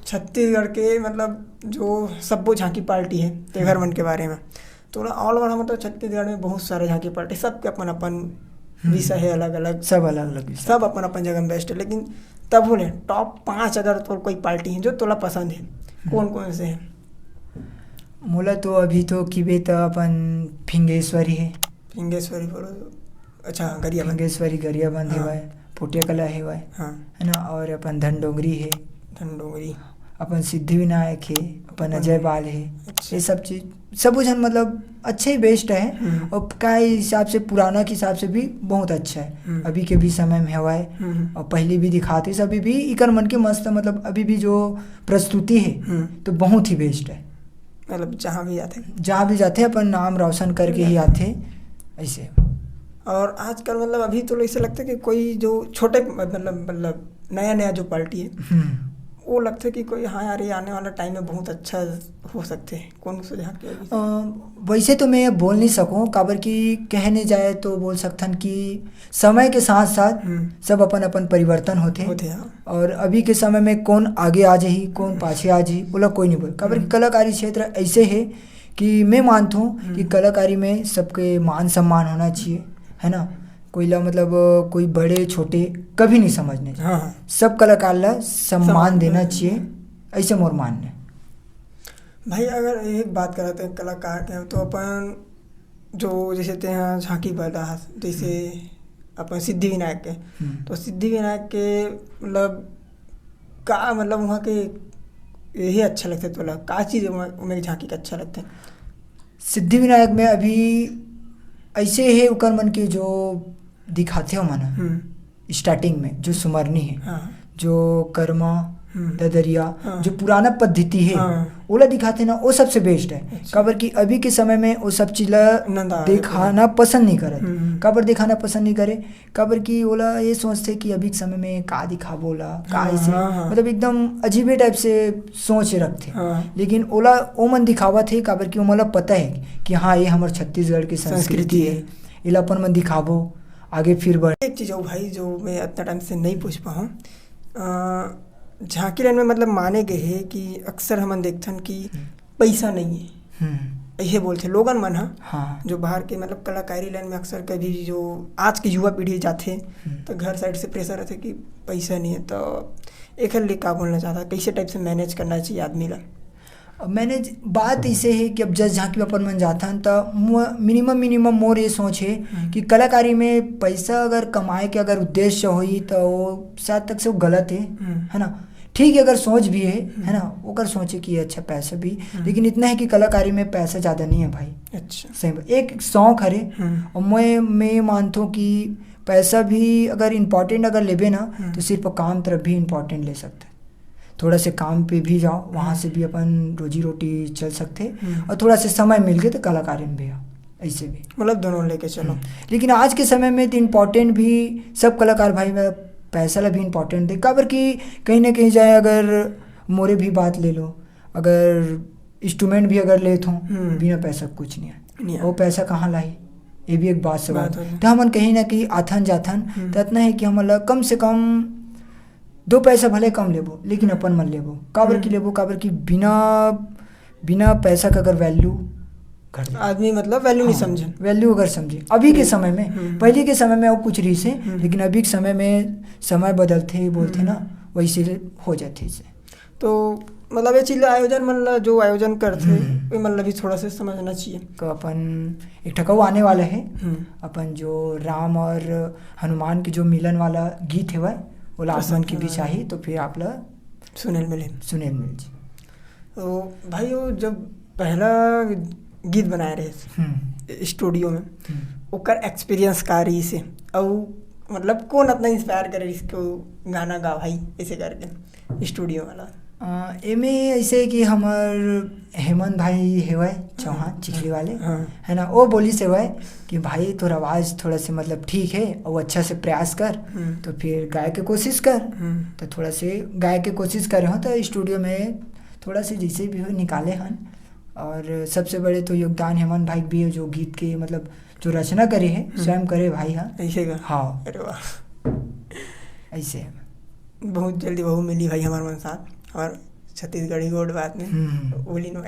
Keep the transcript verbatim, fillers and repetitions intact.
छत्तीसगढ़ के मतलब जो सब्बो झांकी पार्टी हे तेघर मन के बारे में, तो all over हम तो छत्तीसगढ़ में बहुत सारे झांकी पार्टी, सबके अपन अपन विषय हे अलग अलग। सब अलग अलग विषय। सब अपन अपन जगह में बेस्ट हे, लेकिन तब बोले टॉप पाँच अगर तोर कोई पार्टी हे जो तोला पसंद हे, कौन कौन से हे? मोला तो अभी तो किबे त अपन फिंगेश्वरी हे। फिंगेश्वरी बोलो। अच्छा, गरियाबंद। फिंगेश्वरी गरियाबंद हाँ। हेवय, पोटिया कला हेवय, हाँ। है ना, और अपन धनडोंगरी हे, धनडोंगरी। अपन सिद्धि विनायक हे, अपन अपन अजय बाल हे। अच्छा। ये सब चीज सब झन मतलब अच्छे ही बेस्ट है। हम्म। और का हिसाब से, पुराना के हिसाब से भी बहुत अच्छा है। हम्म। अभी के भी समय में हवाए हम्म। और पहले भी दिखाते, अभी भी इकर मन के मस्त, मतलब अभी भी जो प्रस्तुति है हम्म। तो बहुत ही बेस्ट है। मतलब जहाँ भी जाते। जहाँ भी जाते अपन नाम रोशन करके ही आते ऐसे। और आजकल मतलब अभी तो ऐसे लगता है कि कोई जो छोटे मतलब मतलब नया नया जो पार्टी है, हम्म। वो लगता है कि कोई, हाँ यार, ये आने वाला टाइम में बहुत अच्छा हो सकते हैं। कौन से झांकी अभी? अ, वैसे तो मैं ये बोल नहीं सकूँ, काबर कि कहने जाए तो बोल सकथन कि समय के साथ साथ हम्म। सब अपन अपन परिवर्तन होते। होते हैं, हाँ। और अभी के समय में कौन आगे आ जाही, कौन पाछे आ जाही, ओला कोई नहीं बोल। काबर कि हम्म। कलाकारी क्षेत्र ऐसे है कि मैं मानता हूँ कि हम्म। कलाकारी में सबके मान सम्मान होना चाहिए, है ना। कोई ला मतलब कोई बड़े छोटे कभी नहीं समझने चाहिए। हाँ, हाँ। सब कलाकार ला सम्मान सम्मान देना देना चाहिए, ऐसे मोर मानना है। भाई, अगर एक बात करते हैं कलाकार के, तो अपन जो जैसे ते यहाँ झांकी बरदास, जैसे अपन सिद्धि विनायक के, हम्म। तो सिद्धि विनायक के मतलब का, मतलब वहाँ के यही अच्छा लगता है तोला? का चीज़ वहाँ, उमें झांकी का अच्छा लगता है? सिद्धि विनायक में अभी ऐसे है, ओकर मन के जो दिखाते हो मन हम्म। स्टार्टिंग में जो सुमरनी है, हाँ। जो कर्मा, हम्म। ददरिया, हाँ। जो पुराना पद्धति है, हाँ। ओला दिखाते ना, वो सबसे बेस्ट है। अच्छा। काबर कि अभी के समय में वो सब चीज ला नंदा आ दिखाना पसंद नहीं करत। हम्म। काबर दिखाना पसंद नहीं करे? काबर कि ओला ये सोचते कि अभी के समय में का दिखाबो ओला, का हाँ, ऐसे, हाँ, हाँ। मतलब एकदम अजीबे टाइप से सोच रखते। हाँ। लेकिन ओला ओमन दिखावत है, काबर कि ओमन ला पता है कि हाँ, ये हमर छत्तीसगढ़ की संस्कृति संस्कृति है, एला अपन मन दिखाबो, आगे फिर बढ़। एक चीज़ हो भाई, जो मैं इतना टाइम से नहीं पूछ पाऊँ, अ, झांकी लाइन में मतलब माने गए है कि अक्सर हमन देखथन कि हम्म। पैसा नहीं है, हम्म। ये बोलते लोगन मन ह। हाँ। जो बाहर के मतलब कलाकारी लाइन में अक्सर कभी जो आज की युवा पीढ़ी जाथे, हम्म। तो घर साइड से प्रेशर रहते कि पैसा नहीं है, तो एकर लिए का बोलना चाहता, कैसे टाइप से मैनेज करना चाहिए आदमी ला? अब मैंने ज-, बात इसे है कि अब जस झांकी अपन मन जाथन त मु-, मिनिमम, मिनिमम मोर ये सोच है हम्म। कि कलाकारी में पैसा अगर कमाए के अगर उद्देश्य होई त वो शायद तक से वो गलत है, हम्म। है ना। ठीक है, अगर सोच भी है, हम्म। है ना, ओकर सोच है कि अच्छा पैसा भी, हम्म। लेकिन इतना है कि कलाकारी में पैसा ज़्यादा नहीं है भाई। अच्छा। सही बात। एक शौक हरे, हम्म। और मैं, मैं मानता हूँ कि पैसा भी अगर इम्पोर्टेंट अगर लेबे ना, हम्म। तो सिर्फ काम तरफ भी इम्पोर्टेंट ले सकते हैं। थोड़ा से काम पे भी जाओ, वहाँ से भी अपन रोजी रोटी चल सकते हैं, हम्म। और थोड़ा से समय मिल गए तो कलाकारी में भी आओ, ऐसे भी। मतलब दोनों लेके चलो। हम्म। लेकिन आज के समय में तो इम्पोर्टेंट भी सब कलाकार भाई में पैसा ला भी इम्पोर्टेंट दे, काबर कि कहीं ना कहीं जाए अगर मोरे भी बात ले लो, अगर इंस्ट्रूमेंट भी अगर लेत हो, हम्म। बिना पैसा कुछ नहीं है। नहीं है। वो पैसा कहाँ लाई, ये भी एक बात सवाल। बात हो गई। तो हमन कहीं ना कहीं आथन जाथन, हम्म। तो इतना है कि हमन ला कम से कम दो पैसा भले कम लेबो, लेकिन अपन मन लेबो। काबर की हम्म। लेबो? काबर कि बिना, बिना पैसा का अगर वैल्यू घट जाए। आदमी मतलब वैल्यू नहीं हाँ, समझे। वैल्यू अगर समझे, अभी के समय में, हम्म। पहले के समय में वो कुछ रही से, हम्म। लेकिन अभी के समय में समय बदलते ही बोलते ना, हम्म। वैसे हो जाते से। तो मतलब ये चीज ला आयोजन मन ला जो आयोजन करते, हम्म। ये मन ला भी थोड़ा सा समझना चाहिए। तो अपन एक ठका आने वाला है, हम्म। अपन जो राम और हनुमान के जो मिलन वाला गीत है वह, वो आप मन के बीच आही, तो फिर आप ला सुनेल मिले। सुनेल मिल जी। तो भाई, वो जब पहला गीत बनाए रहे हम्म। स्टूडियो में, हम्म। ओकर एक्सपीरियंस का रही से, और मतलब कौन इतना इंस्पायर करे इसको गाना गा भाई, ऐसे करके स्टूडियो वाला? अ, एमे ऐसे कि हमर हेमंत भाई हेवय चौहान, चिखली वाले, हाँ। है ना, वो बोली से हेवय कि भाई तोर आवाज़ थोड़ा से मतलब ठीक है, और अच्छा से प्रयास कर, हम्म। तो फिर गाए के कोशिश कर। हम्म। तो थोड़ा से गाए के कोशिश करे हो तो स्टूडियो में थोड़ा से जैसे भी हो निकाले हन। और सबसे बड़े तो योगदान हेमंत भाई के भी है, जो गीत के मतलब जो रचना करे है, हम्म। स्वयं करे भाई हा। ऐसे का? हाँ। अरे वाह। ऐसे है। बहुत जल्दी वहू मिली भाई हमारे मन साथ। और छत्तीसगढ़ी गोठ बात में हम्म। will invite